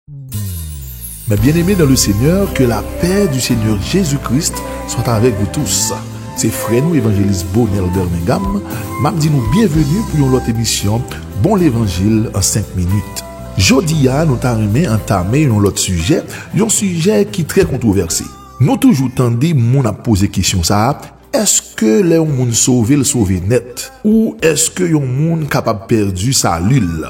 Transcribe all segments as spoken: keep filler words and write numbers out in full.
Mes bien-aimés dans le Seigneur, que la paix du Seigneur Jésus-Christ soit avec vous tous. Se frè nou evanjelis Bonel Birmingham, m ap di nou byenveni pou yon lòt emisyon Bon Levanjil an senk minit. Jodi a, nou ta renmen antame yon lòt sijè, yon sijè ki trè kontwovèse. Nou toujou tande moun ap poze kesyon sa a, èske lè yon moun sove, l sove nèt? Ou èske yon moun kapab pèdi sali l?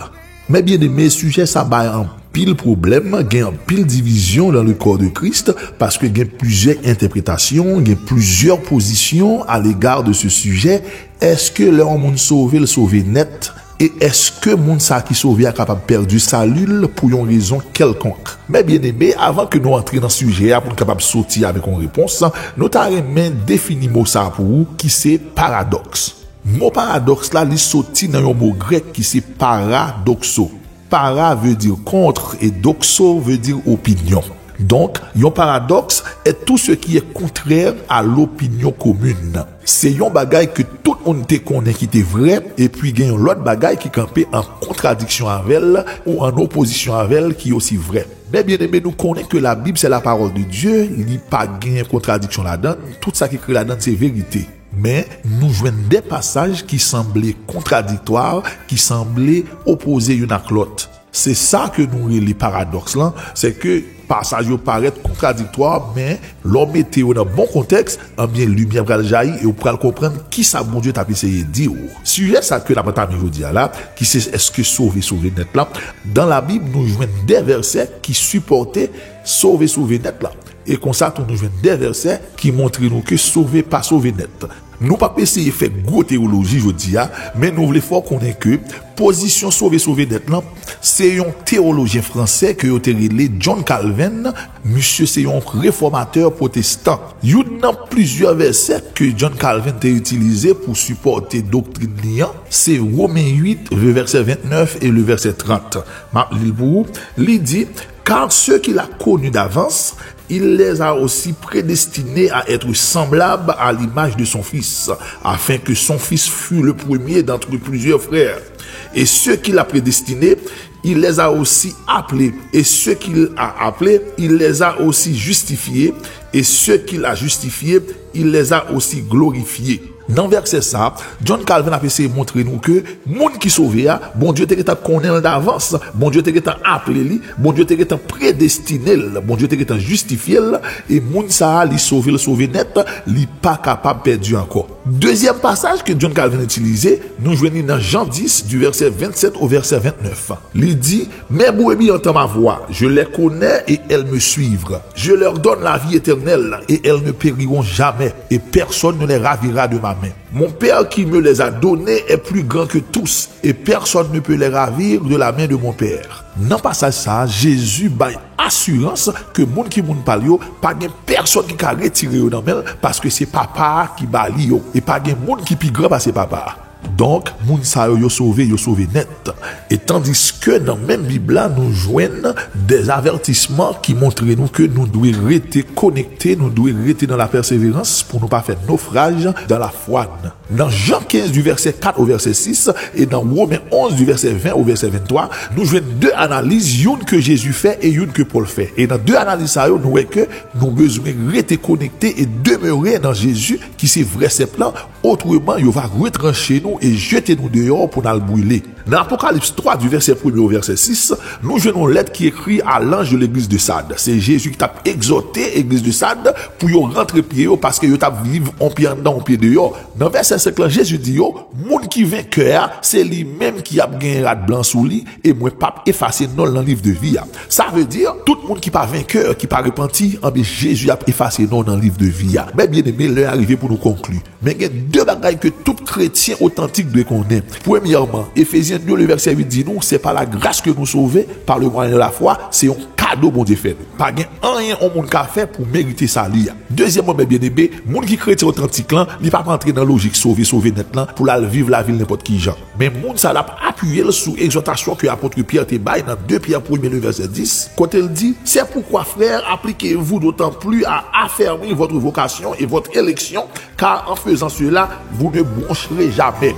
Mes bien-aimés, sijè sa bay anpil pwoblèm, gen anpil divizyon dans le corps de Christ, paske gen plizyè entèpretasyon, gen plizyè pozisyon à l'égard de ce sujet. Èske lè yon moun sove, l sove nèt? E èske moun sa ki sove a kapab pèdi sali l pou yon rezon kèlkonk? Mes bien-aimés, avan ke nou antre nan sijè a pou n kapab soti avèk yon repons, nou ta renmen defini mo sa a pou ou, ki se paradòks. Mo paradòks la, li soti nan yon mo grèk ki se paradoxo. Para veut dire contre et doxo veut dire opinion. Donc, yon paradoxe est tout ce qui est contraire à l'opinion commune. Se yon bagay ke tout moun te konnen ki te vrè, epi gen yon lòt bagay ki kanpe an kontradiksyon avè l ou an opozisyon avè l ki osi vrè. Mes bien-aimés, nou konnen ke la Bible, c'est la parole de Dieu, li pa gen kontradiksyon ladan l, tout sa ki ekri ladan l se verite. Men, nou jwenn de pasaj ki sanble kontradiktwa, ki sanble opoze youn ak lòt. Se sa ke nou rele paradòks lan, se ke pasaj yo parèt kontradiktwa, men lè w mete yo nan bon kontèks, anbyen, limyè pral jayi e w pral konprann kisa Bondye t ap eseye di w. Sijè sa ke n ap antame jodi a la, ki se èske sove, sove nèt la, dans la Bible, nou jwenn de vèsè ki sipòte sove, sove nèt la. E konsa tou, nou jwenn de vèsè ki montre nou ke sove pa sove nèt. Nou p ap eseye fè gwo teyoloji jodi a, men nou vle fè w konnen ke pozisyon sove, sove nèt lan, se yon teyolojyen fransè ke yo te rele John Calvin. Misye se yon refòmatè pwotestan. Youn nan plizyè vèsè ke John Calvin te itilize pou sipòte doktrin li an, se Women uit, le vèsè vennèf e le vèsè trant. M ap li l pou ou. Li di, Car ceux qu'il a connus d'avance, il les a aussi prédestinés à être semblables à l'image de son Fils, afin que son Fils fût le premier d'entre plusieurs frères. Et ceux qu'il a prédestinés, il les a aussi appelés. Et ceux qu'il a appelés, il les a aussi justifiés. Et ceux qu'il a justifiés, il les a aussi glorifiés. Nan vèsè sa, John Calvin ap eseye montre nou ke moun ki sove a, Bondye te gentan konnen l davans, Bondye te gentan aple li, Bondye te gentan predestine l, Bondye te gentan jistifye l, e moun sa a, li sove l sove nèt, li pa kapab pèdi ankò. Dezyèm pasaj ke John Calvin itilize, nou jwenn li nan Jan dis, du verset vingt-sept au verset vingt-neuf. Li di, Mes brebis entendent ma voix, je les connais et elles me suivent. Je leur donne la vie éternelle et elles ne périront jamais, et personne ne les ravira de ma main. Mon Père qui me les a donnés est plus grand que tous, et personne ne peut les ravir de la main de mon Père. Nan pasaj sa a, Jezi bay asirans ke moun ki moun pa l yo, pa gen pèsonn ki ka retire yo nan men l, paske se Papa a ki ba li yo, e pa gen moun ki pi gran pase Papa a. Donk, moun sa yo, yo sove, yo sove nèt. E tandiske nan menm Bib la, nou jwenn de avètisman ki montre nou ke nou dwe rete konekte, nou dwe rete nan la pèseverans pou nou pa fè nofraj dans la foi. Nan Jan kenz, du verset quatre au verset six, e nan Women onz, du verset vingt au verset vingt-trois, nou jwenn de analiz, youn ke Jezi fè e youn ke Pòl fè. E nan de analiz sa yo, nou wè ke nou bezwen rete konekte e demere nan Jezi, ki se vrè sèp lan, otreman, yo va retranche nou e jete nou deyò pou n al brile. Nan Apokalips twa, du verset premier au verset six, nou jwenn yon lèt ki ekri a l'ange de l'église de Sade. Se Jezi ki t ap egzòte egliz de Sade pou yo rantre pye yo, paske yo t ap viv on pye anndan, on pye deyò. Nan vèsè senk lan, Jezi di yo, moun ki venkè a, se li menm ki ap gen rad blan sou li, e mwen p ap efase non l nan liv de vi a. Sa vle di, tout moun ki pa venkè, ki pa repanti, anben, Jezi ap efase non w nan liv de vi a. Men byeneme, lè a rive pou nou konkli. Men gen de bagay ke tout kretyen otantik dwe konnen. Premyèman, Efezyen de, le verset huit di nou, c'est par la grâce que nous sauvés, par le moyen de la foi, se yon kado Bondye fè nou. Pa gen anyen yon moun ka fè pou merite sali a. Dezyèmman, men byeneme, moun ki kretyen otantik lan, li p ap antre nan lojik sove, sove nèt lan pou l al viv lavi l nenpòt ki jan. Men moun sa l ap apiye l sou egzòtasyon ke apot Pyè te bay nan de Pyè premye, le verset dix, kote l di, C'est pourquoi, frères, appliquez-vous d'autant plus à affermir votre vocation et votre élection, car en faisant cela, vous ne broncherez jamais.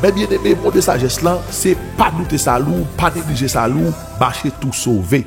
Men byeneme, mo de sajès lan, se pa doute sali w, pa neglije sali w, mache tou sove.